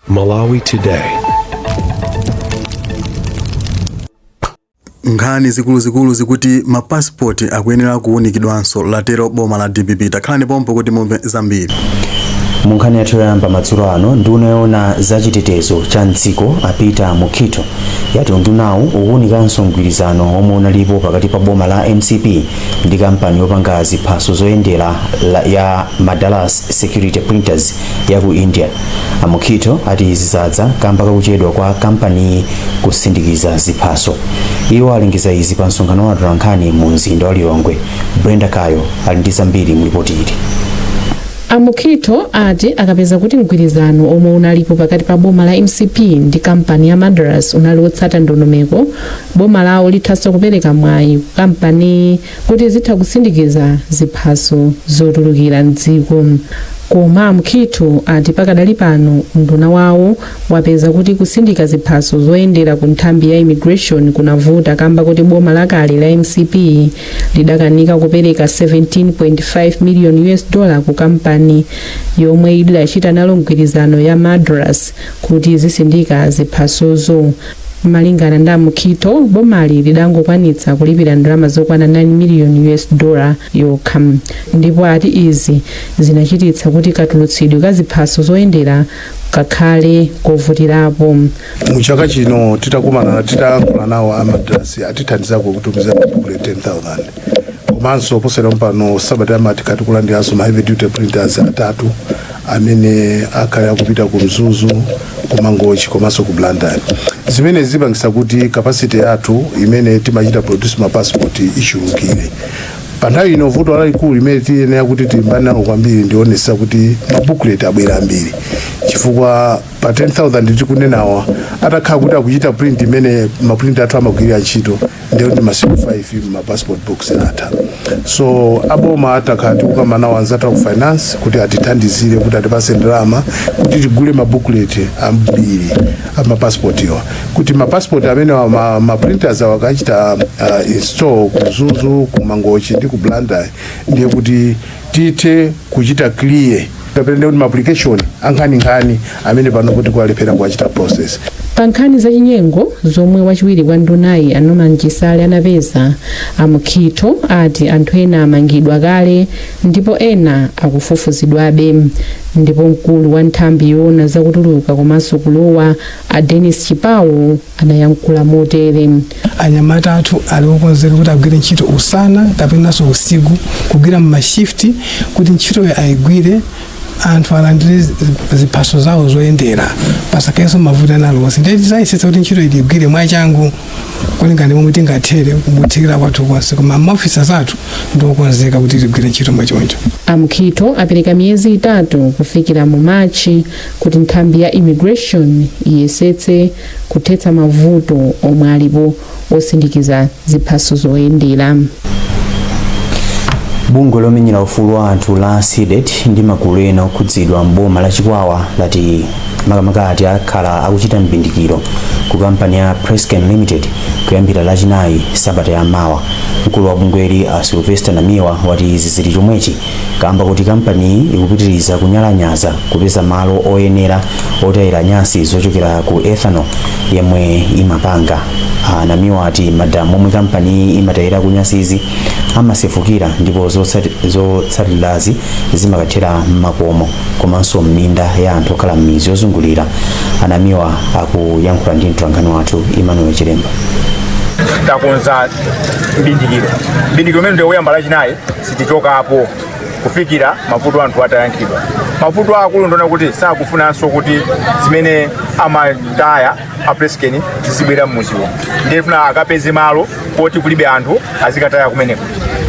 Malawi Today. Nkhani zikuluzikulu zikuti ma passport akuyenera kuunikidwanso, latero boma la dpp. Takhalani pompo kuti mumve zambiri. Mu nkhani yathu yoyamba madzulo ano, nduna yoona za chitetezo cha mdziko a Peter Mukhito yati undunawu ukuwunikanso mgwirizano omwe unalipo pakati pa boma la mcp ndi kampani yopanga ziphaso zoyendera ya Madras Security Printers ya ku India. A Mukhito ati izi zadza kamba kakuchedwa kwa kampaniyi kusindikiza ziphaso. Iwo alengeza izi pa msonkhano wa atolankhani mu mzinda wa Lilongwe. Brenda Kayo ali ndi zambiri mu lipoti ili. A Mukhito ati akapeza kuti mgwirizano omwe unalipo pakati pa boma la mcp ndi kampani ya Madras unali wotsata ndondomeko, boma lawo lithanso kupereka mwayi ku kampaniyi kuti izitha kusindikiza ziphaso zotulukira mdziko. Koma a Mukhito ati pakadali pano unduna wawo wapeza kuti kusindika ziphaso zoyendera ku nthambi ya immigration kunavuta kamba kuti boma lakale la mcp lidakanika kupereka 17.5 million US dollar ku kampani yomwe idachita nalo mgwirizano ya Madras kuti izisindika ziphasozo. Malingana ndi a Mukhito, bomali lidangokwanitsa kulipira ndalama zokwana 9 million US dollar yokha ndipo ati izi zinachititsa kuti katulutsidwe ka ziphaso zoyendera kakhale kovutirapo. Mu chaka chino titakumana, titayankhula nawo a Madras, atithandizako kutumiza ma booklet 10,000. Komanso posachedwa pano, sabata yamawa, tikhala tikulandiranso ma heavy duty printers atatu amene akhale akupita ku Mzuzu, ku Mangochi komanso ku Blantyre, zimene zipangisa kuti capacity yathu imene timachita produce ma passport ichulukire. Pa nthawi ino vuto lalikulu limene tiyenera kuti tilimbane nalo kwambiri ndionesa kuti ma booklet abwera ambiri, chifukwa pa 10,000 tikunenawa, atakhala kuti akuchita print imene ma print athu amagwirira ntchito, ndiye kuti masiku 5 ma passport books atha. So aboma atakhala tikukamba nawo anzathu aku finance kuti atithandizire, kuti atipase ndalama kuti tigule ma booklet ambiri ama passport iwa, kuti ma passport amene ma printers awa akachita install ku Mzuzu, ku Mangochi ndi ku Blantyre, ndiye kuti tithe kuchita clear kapena ndiye kuti ma application ankhaninkhani amene pano kuti kuwalephera kuwachita process. Pa nkhani zachinyengo zomwe wachiwiri kwa ndunayi a Norman Chisale anapeza, a Mukhito ati anthu ena amangidwa kale ndipo ena akufufuzidwabe. Ndipo mkulu wa nthambi yoona zakutuluka komanso kulowa a Dennis Chipawo anayankhula motere. Anyamata athu ali okonzeka kuti agwire ntchito usana kapenanso usiku, kugwira mma shift kuti ntchitoyo ayigwire, anthu alandire ziphaso zawo zoyendera, pasakhalenso mavuto ena aliwonse. Ndiye tizayesetsa kuti ntchito tigwire mwachangu kulingana ndi momwe tingathere kuthekera kwathu konse, koma ma officers athu ndiokonzeka kuti tigwire ntchito mwachoncho. A Mukhito apereka miyezi 3 kufikira mu Machi kuti nthambi ya immigration iyesetse kuthetsa mavuto omwe alipo osindikiza ziphaso zoyendera. Bungwe lomenyera ufulu wa anthu la CDEDI ndi magulu ena okhudzidwa m'boma la Chikwawa lati makamaka ati akhala akuchita mbindikiro ku kampani ya Presscane Limited kuyambira Lachinayi sabata ya mawa. Mkulu wa bungweli a Sylvester Namiwa wati izi zili chomwechi kamba kuti kampaniyi ikupitiriza kunyalanyaza kupeza malo oyenera otayira nyasi zochokera ku ethanol yemwe imapanga. A Namiwa ati madamu omwe kampaniyi imatayira nyasizi amasefukira ndipo zotsatirazi zimakathera m'makomo komanso m'minda ya anthu okhala m'midzi yozungulira. A Namiwa akuyankhula ndi mtolankhani wathu Emmanuel Chilemba. Takonza mbindikiro. Mbindikiro umene ndiye woyamba Lachinayi, sitichokapo kufikira mavuto anthu atayankhidwa. Mavuto akulu ndiona kuti sakufunanso kuti zimene amataya a Presscane zizibwera mmudziwo, ndiye funa akapeze malo poti kulibe anthu azikataya kumeneko.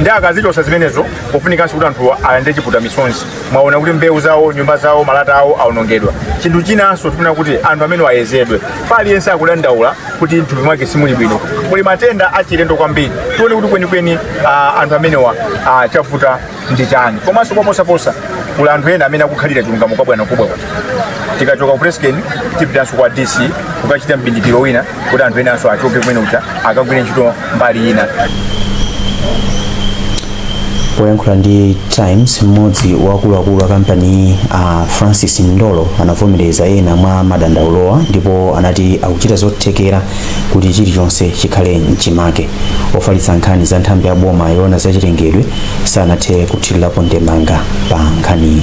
Ndi akazichosa zimenezo, pofunikanso kuti anthu alandire chiputa misonzi. Mwaona kuti mbewu zawo, nyumba zawo, malata awo awonongedwa. Chinthu chinanso tifuna kuti anthu amene ayezedwe. Aliyense akudandaula kuti mthupi mwake simuli bwino, muli matenda achilendo kwambiri. Tione kuti kwenikweni anthu amenewa chavuta ndi chani. Komanso koposaposa kuli anthu ena amene akukhalira chilungamo kwa bwana kubwa kuti tikachoka ku Presscane tipitanso kwa DC kukachita mbindikiro wina kuti anthu enanso achoke kumene kuja akagwire ntchito mbali ina. Poyankhula ndi Times, mmodzi wa akuluakulu a kampaniyi, a Francis Ndolo, anavomereza ena mwa madandaulowa ndipo anati akuchita zothekera kuti chilichonse chikhale mchimake. Ofalitsa nkhani za nthambi ya boma yoona zachilengedwe sanathe kuthirirapo ndemanga pa nkhaniyi.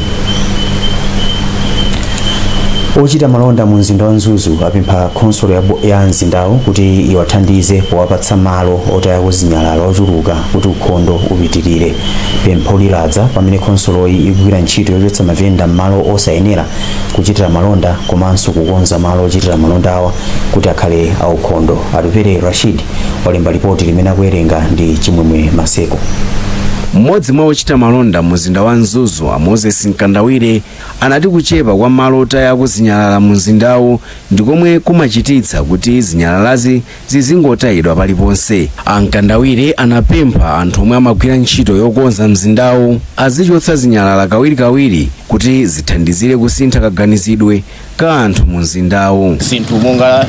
Ochita malonda mu mzinda wa Mzuzu apempha khonsolo ya mzindawu kuti iwathandize powapatsa malo otayako zinyalala ochuluka kuti ukhondo upitirire. Pempholi ladza pamene khonsoloyi ikugwira ntchito yochotsa mavenda m'malo osayenera kuchitira malonda komanso kukonza malo ochitira malondawa kuti akhale aukhondo. Atupere Rashid walemba lipoti limene akuwerenga ndi Chimwemwe Maseko. Mmodzi mwa ochita malonda mu mzinda wa Mzuzu, a Moses Mkandawire, anati kuchepa kwa malo otayako zinyalala mu mzindawu ndikomwe kumachititsa kuti zinyalalazi zizingotayidwa paliponse. A Mkandawire anapempha anthu omwe amagwira ntchito yokonza mzindawu azichotsa zinyalala kawirikawiri kuti zithandizire kusintha kaganizidwe ka anthu mu mzindawu. Zinthu monga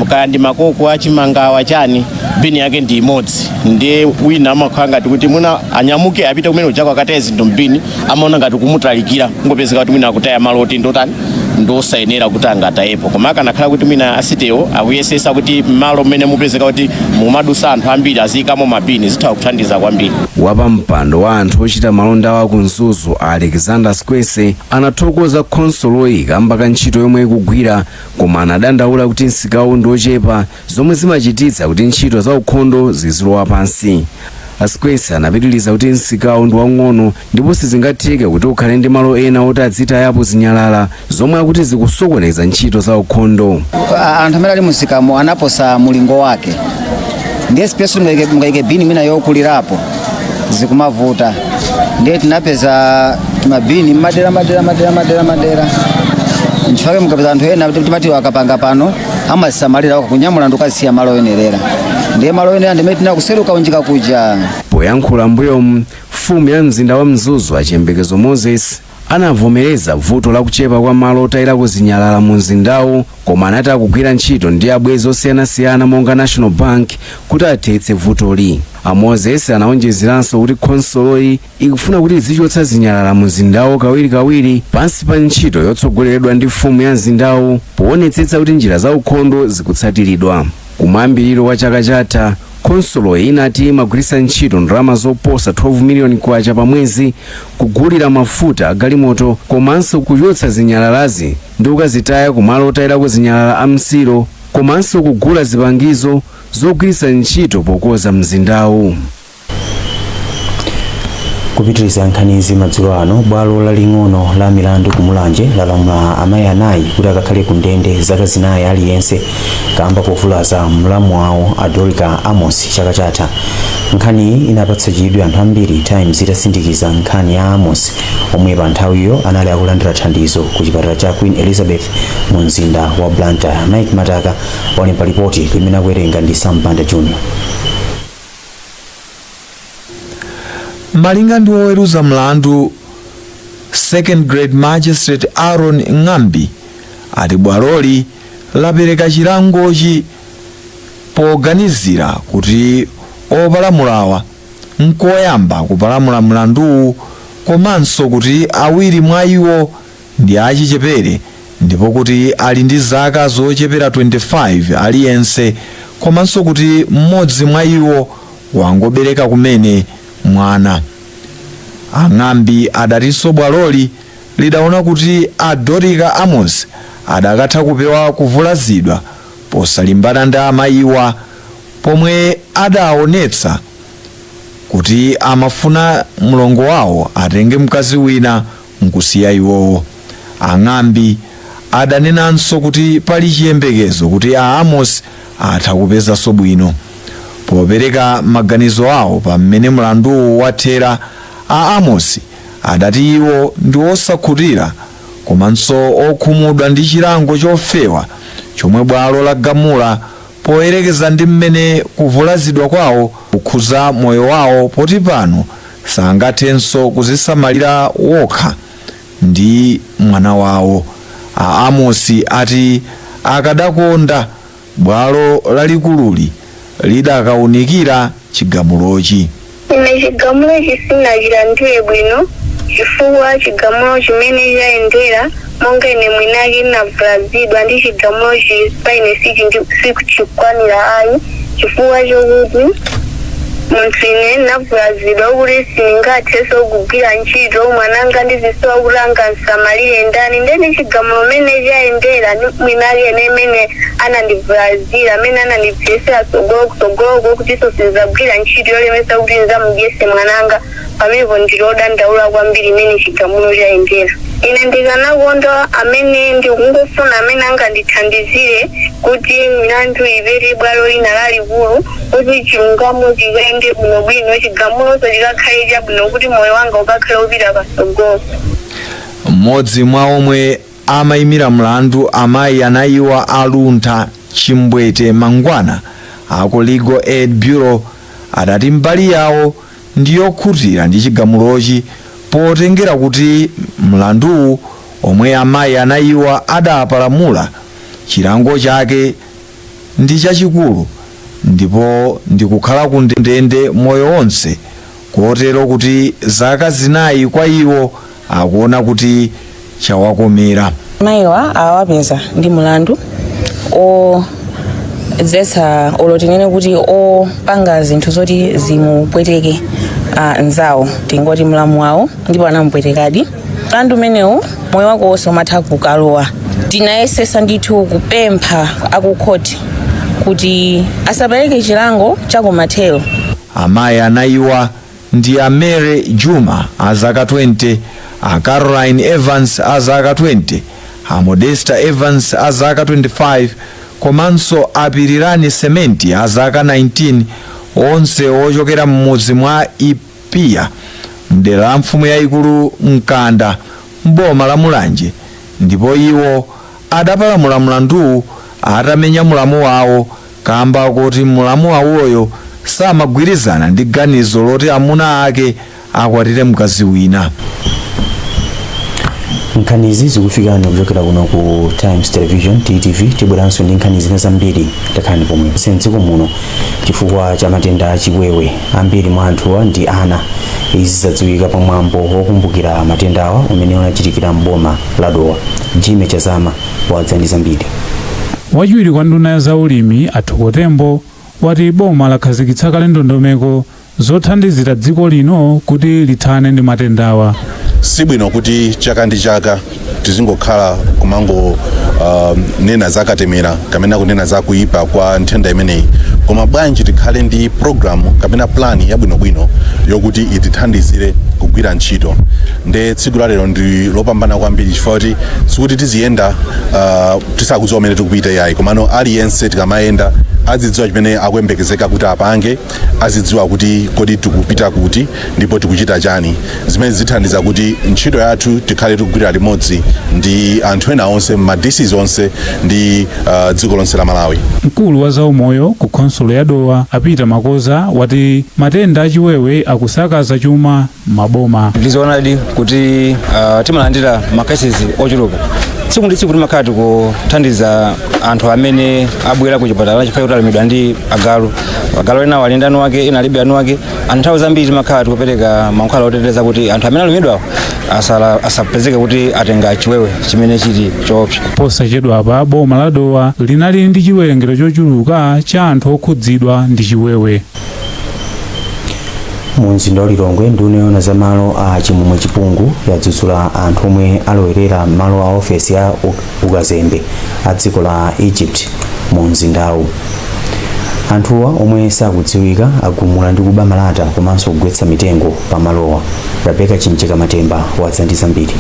kaya ndi makoko achimangawa chani, bini yake ndi imodzi, ndiye wina amakhala ngati kuti mwina anyamuke apite kumene ujako akataye zinthu mbini, amaona ngati kumutalikira, kungopezeka kuti mwina akutaya malo oti ndotani, ndosayenera kuti angatayepo. Koma akanakhala kuti mwina a citywo akuyesesa kuti malo mmene mupezeka kuti mumadusa anthu ambiri aziyikamo mabini, zitha kuthandiza kwambiri. Wapampando wa anthu ochita malondawa ku Mzuzu, Alexander Squese, anathokoza khonsoloyi kamba ka ntchito yomwe ikugwira, koma anadandaula kuti msikawu ndi ochepa, zomwe zimachititsa kuti ntchito za ukhondo zizilowa pansi. A Squese anapitiriza kuti msikawu ndi waung'ono ndipo sizingatheke kuti ukhale ndi malo ena oti adzitayapo zinyalala, zomwe akuti zikusokoneza ntchito za ukhondo. Anthu amene ali mumsikamo anaposa mulingo wake, ndiye space mungayike bini mwina yokulirapo zikumavuta, ndiye tinapeza mabini madera madera madera madera madera. Nchifukwa mukapeza anthu ena timati akapanga pano amazisamalira kunyamula ndikukazisiya malo oyenerera, ndiye malo oyenerera ndimene tinakuseruka unjika kuja. Poyankhula mbuyomu, mfumu ya mzinda wa Mzuzu, Achiyembekezo Moses, anavomereza vuto la kuchepa kwa malo otayirako zinyalala mu mzindawu, koma anati akugwira ntchito ndi abwenzi osiyanasiyana monga National Bank kuti athetse vutoli. A Moses anaonjezeranso kuti khonsoloyi ikufuna kuti izichotsa zinyalala mu mzindawu kawirikawiri pansi pa ntchito yotsogoleredwa ndi mfumu ya mzindawu, poonetsetsa kuti njira za ukhondo zikutsatiridwa. Kumayambiriro kwa chaka chatha, khonsoloyi inati imagwiritsa ntchito ndalama zoposa 12 miliyoni kwacha pa mwezi kugulira mafuta agalimoto komanso kuchotsa zinyalalazi ndi kukazitaya kumalo otayirako zinyalala a Msiro, komanso kugula zipangizo zogwiritsa ntchito pokonza mzindawu. Kupitiriza nkhanizi madzulo ano, bwalo laling'ono la milandu ku Mulanje lalamula amayi anayi kuti akakhale ku ndende zaka 4 aliyense kamba kovulaza mlamu wawo, a Dorika Amos, chaka chatha. Nkhaniyi inapatsa chidwi anthu ambiri Times itasindikiza nkhani ya Amos, omwe pa nthawiyo anali akulandira thandizo ku chipatala cha Queen Elizabeth mu mzinda wa Blantyre. Mike Mataka walemba ripoti limene akuwerenga ndi Sampanda Junior. Malinga ndi woweruza mlandu, Second Grade Magistrate Aaron Ng'ambi, ati bwaloli lapereka chilangochi poganizira kuti opalamulawa nkoyamba kupalamula mlanduwu, komanso kuti awiri mwa iwo ndi achichepere ndipo kuti ali ndi zaka zochepera 25 aliyense, komanso kuti mmodzi mwa iwo wangobereka kumene mwana. Ang'ambi adatinso bwaloli lidaona kuti a Dorika Amos adakatha kupewa kuvulazidwa posalimbana ndi amayiwa pomwe adaonetsa kuti amafuna mlongo wawo atenge mkazi wina nkusiya iwowo. Ang'ambi adanenanso kuti pali chiyembekezo kuti a Amos atha kupezanso bwino. Popereka maganizo awo pa mmene mlanduwu wathera, a Amos adati iwo ndi osakhutira komanso okhumudwa ndi chilango chofewa chomwe bwalo lagamula poyerekeza ndi mmene kuvulazidwa kwawo kukhuza moyo wawo, poti pano sangathenso kuzisamalira wokha ndi mwana wawo. A Amos ati akadakonda bwalo lalikululi lidakaunikira chigamulochi. Ine Ine chigamulo ichi sinachilandire bwino, chifukwa chigamulo chimene chayendera, monga ine mwinake ndinavulazidwa ndi chigamulo chi, pa ine sichikwanira ayi, chifukwa chokuti munthu ine ndinavulazidwa kuti sindingathenso kugwira ntchito. Mwananga ndizisowa kuti angansamalire ndani? Ndeni chigamulo mene chayendera, mwinake ine imene anandivulazira, amene anandipsesera tsogolo kutsogoloko kutinso sinzagwira ntchito yolemesa kuti nzamudyese mwananga. Pamenepo ndilodandaula kwambiri imene chigamulo chayendera. Ine ndikanakonda amene ndikungofuna amene angandithandizire kuti milandu ipite bwalo lina lalikulu, kuti chilungamo chikayende bwinobwino, chigamuloso chikakhale chabwino, kuti moyo wanga ukakhale upita patsogolo. Mmodzi mwa omwe amayimira mlandu, amayi anayiwa Aluntha Chimbwete Mangwana aku Legal Aid Bureau, adati mbali yawo ndiyokhutira ndi chigamulochi, potengera kuti mlanduwu omwe amayi anayiwa adapalamula, chilango chake ndi chachikulu ndipo ndikukhala ku ndende moyo wonse, kotero kuti zaka 4 kwa iwo akuona kuti chawakomera. Mayiwa awapeza ndi mlandu odzetsa, olo tinene kuti opanga zinthu zoti zimupweteke nzawo, tingoti mlamu wawo, ndipo anamupwetekadi. Mlandu umenewu moyo wako wonse umatha kukalowa. Tinayesesa ndithu kupempha akukhoti kuti asapereke chilango chakumathero. Amayi anayiwa ndi a Mary Juma a zaka 20, a Caroline Evans a zaka 20, a Modesta Evans a zaka 25, komanso a Pirirani Sementi a zaka 19, onse ochokera m'mudzi mwa Ipiya mdera la mfumu yayikulu Mkanda mboma la Mulanje. Ndipo iwo adapalamula mlanduwu atamenya mulamu wawo kamba kuti mulamu wawoyo samagwirizana ndi ganizo loti amuna ake akwatire mkazi wina. Nkhanizi zikufikani kuchokera kuno ku Times Television, TTV. Tibweranso ndi nkhani zina zambiri, takhalani pomwe. Mdziko muno chifukwa cha matenda achiwewe, ambiri mwa anthuwa ndi ana. Izi zadziwika pamwambo wokumbukira matendawa umene unachitikira mboma la Dowa. Jimmy Chazama wadza ndi zambiri. Wachiwiri kwa nduna ya zaulimi a Thoko Tembo wati boma lakhazikitsa kale ndondomeko zothandizira dziko lino kuti lithane ndi matendawa. Sibwino kuti chaka ndi chaka tizingokhala kumango nena zakatemera kapena kunena za kuyipa kwa nthenda imeneyi, koma bwanji tikhale ndi program kapena plan yabwinobwino yokuti itithandizire kugwira ntchito? Nde tsiku la lero ndi lopambana kwambiri, chifukwa kuti sikuti tiziyenda tisakudziwa kumene tikupita yayi, komano aliyense tikamayenda azidziwa chimene akuyembekezeka kuti apange, azidziwa kuti kodi tikupita kuti ndipo tikuchita chani, zimene zithandiza kuti ntchito yathu tikhale tikugwira limodzi ndi anthu ena onse, ma DCs onse ndi dziko lonse la Malawi. Mkulu wa zaumoyo ku khonsolo ya Dowa a Peter Makoza wati matenda achiwewe akusakaza chuma maboma. Ndizoonadi kuti timalandira ma cases ochuluka tsiku ndi tsiku. Timakhala tikuthandiza anthu amene abwera ku chipatala chifukwa kuti alumidwa ndi agalu. Agalu ena ali ndi eni ake, ena alibe eni ake. Anthu nthawi zambiri timakhala tikupereka mankhwala oteteza kuti anthu amene alumidwawo asapezeke kuti atenga chiwewe chimene chili choopsa. Posachedwapa boma la Dowa linali ndi chiwerengero chochuluka cha anthu okhudzidwa ndi chiwewe. Mu mzinda wa Lilongwe, nduna yoona za malo a Chimwemwe Chipungu yadzudzula anthu omwe alowerera malo a ofesi ya ukazembe a dziko la Egypt mu mzindawu. Anthuwa omwe sakudziwika agumula ndi kuba malata komanso kugwetsa mitengo pa malowa. Rebecca Chinjika Matemba wadza ndi zambiri.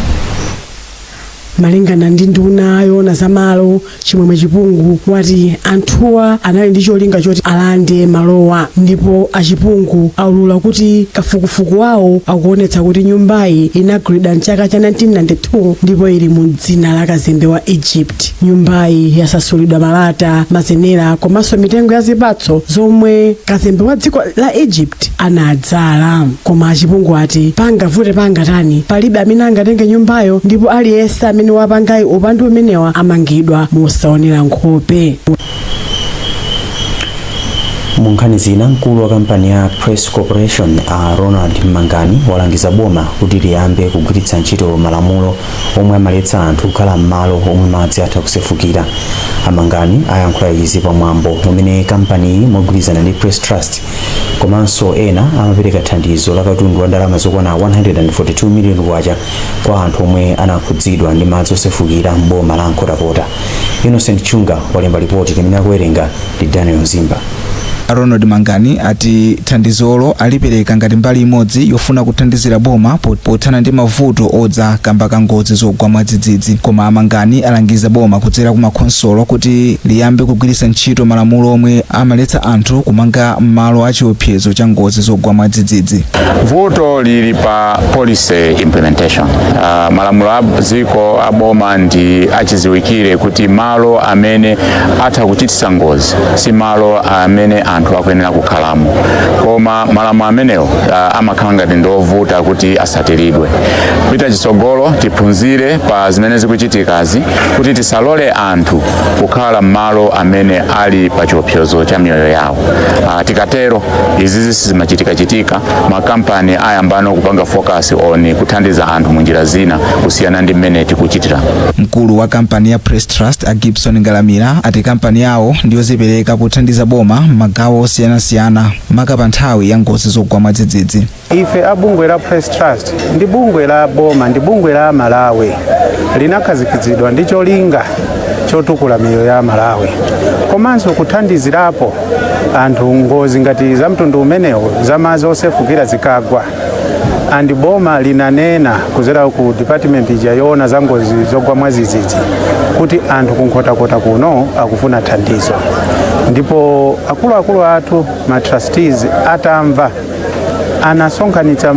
Malingana ndi nduna yoona za malo Chimwemwe Chipungu, wati anthuwa anali ndi cholinga choti alande malowa, ndipo achipungu aulula kuti kafukufuku wawo akuonetsa kuti nyumbayi inagulidwa mchaka cha 1992 ndipo ili mu dzina la kazembe wa Egypt. Nyumbayi yasasulidwa malata, mazenera komanso mitengo ya zipatso zomwe kazembe wa dziko la Egypt anadzala. Koma achipungu ati pangavute pangatani, palibe amene angatenge nyumbayo, ndipo aliyense amene wapangayi upandu umenewa amangidwa mosaonera nkhope. Mu nkhani zina, mkulu wa kampani ya Press Corporation a Ronald Mangani walangiza boma kuti liyambe kugwiritsa ntchito malamulo omwe amaletsa anthu kukhala m'malo omwe madzi atha kusefukira. Amangani ayankhula izi pamwambo umene kampaniyi mogwirizana ndi Press Trust komanso ena amapereka thandizo la katundu wa ndalama zokwana 142 million kwacha kwa anthu omwe anakhudzidwa ndi madzi osefukira m'boma la Nkhotakota. Innocent Chunga walemba ripoti limene akuwerenga ndi Daniel Mzimba. Ronald Mangani ati thandizolo alipereka ngati mbali imodzi yofuna kuthandizira boma pothana ndi mavuto odza kamba ka ngozi zogwa mwadzidzidzi. Koma Amangani alangiza boma kudzera ku makhonsolo kuti liyambe kugwiritsa ntchito malamulo omwe amaletsa anthu kumanga m'malo a chiopsezo cha ngozi zogwa mwadzidzidzi. Vuto lili pa policy implementation. Malamulo a dziko a boma ndi achiziwikire kuti malo amene atha kuchititsa ngozi si malo amene anthu akuyenera kukhalamo, koma malamulo amenewo amakhala ngati ndiovuta kuti asatiridwe. Kupita chitsogolo, tiphunzire pa zimene zikuchitikazi kuti tisalole anthu kukhala m'malo amene ali pa chiopsezo cha miyoyo yawo. Tikatero izizi sizimachitikachitika. Makampani ayambano kupanga focus on kuthandiza anthu munjira zina kusiyana ndi mmene tikuchitira. Mkulu wa kampani ya Press Trust a Gibson Ngalamira ati kampani yawo ndiyozipereka pothandiza boma m'magawo osiyanasiyana, maka pa nthawi ya ngozi zogwa mwadzidzidzi. Ife a bungwe la Press Trust ndi bungwe la boma, ndi bungwe la Malawi, linakhazikitsidwa ndi cholinga chotukula miyoyo ya Malawi komanso kuthandizirapo anthu ngozi ngati za mtundu umenewo za madzi osefukira zikagwa. And boma linanena kudzera ku department ija yoona za ngozi zogwa mwadzidzidzi kuti anthu kunkhotakota kuno akufuna thandizo, ndipo akuluakulu athu ma trustees atamva anasonkhanitsa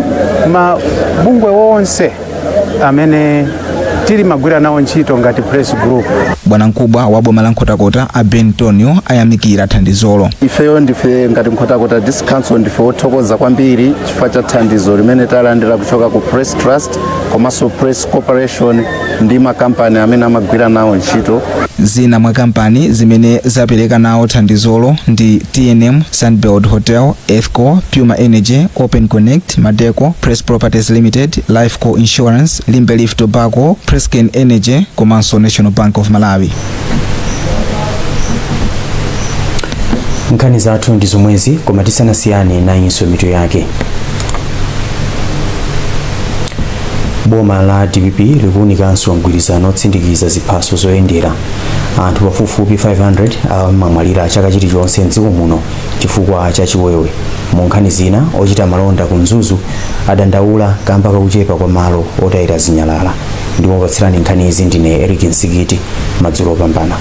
mabungwe wonse amene tili magwira nawo ntchito ngati Press Group. Bwanamkubwa wa boma la Nkhotakota a Ben Tonio ayamikira thandizolo. Ifeyo ndife ngati Nkhotakota District Council ndife othokoza kwambiri chifukwa cha thandizo limene talandira kuchoka ku Press Trust komanso Press Corporation ndi makampani amene amagwira nawo ntchito. Zina mwa kampani zimene zapereka nawo thandizolo ndi TNM, Sunbird Hotel, Ethco, Puma Energy, Open Connect, Madeco, Press Properties Limited, Lifeco Insurance, Limbe Leaf Tobacco, Presscane Energy komanso National Bank of Malawi. Nkhani zathu ndi zomwezi, koma tisanasiyane nayinso mitu yake. Boma la DPP likuwunikanso mgwirizano otsindikiza ziphaso zoyendera. Anthu pafupifupi 500 amamwalira chaka chilichonse mdziko muno chifukwa cha chiwewe. Mu nkhani zina, ochita malonda ku Mzuzu adandaula kamba kakuchepa kwa malo otayira zinyalala. Ndimakupatsirani nkhani izi ndine Eric Nsikiti. Madzulo opambana.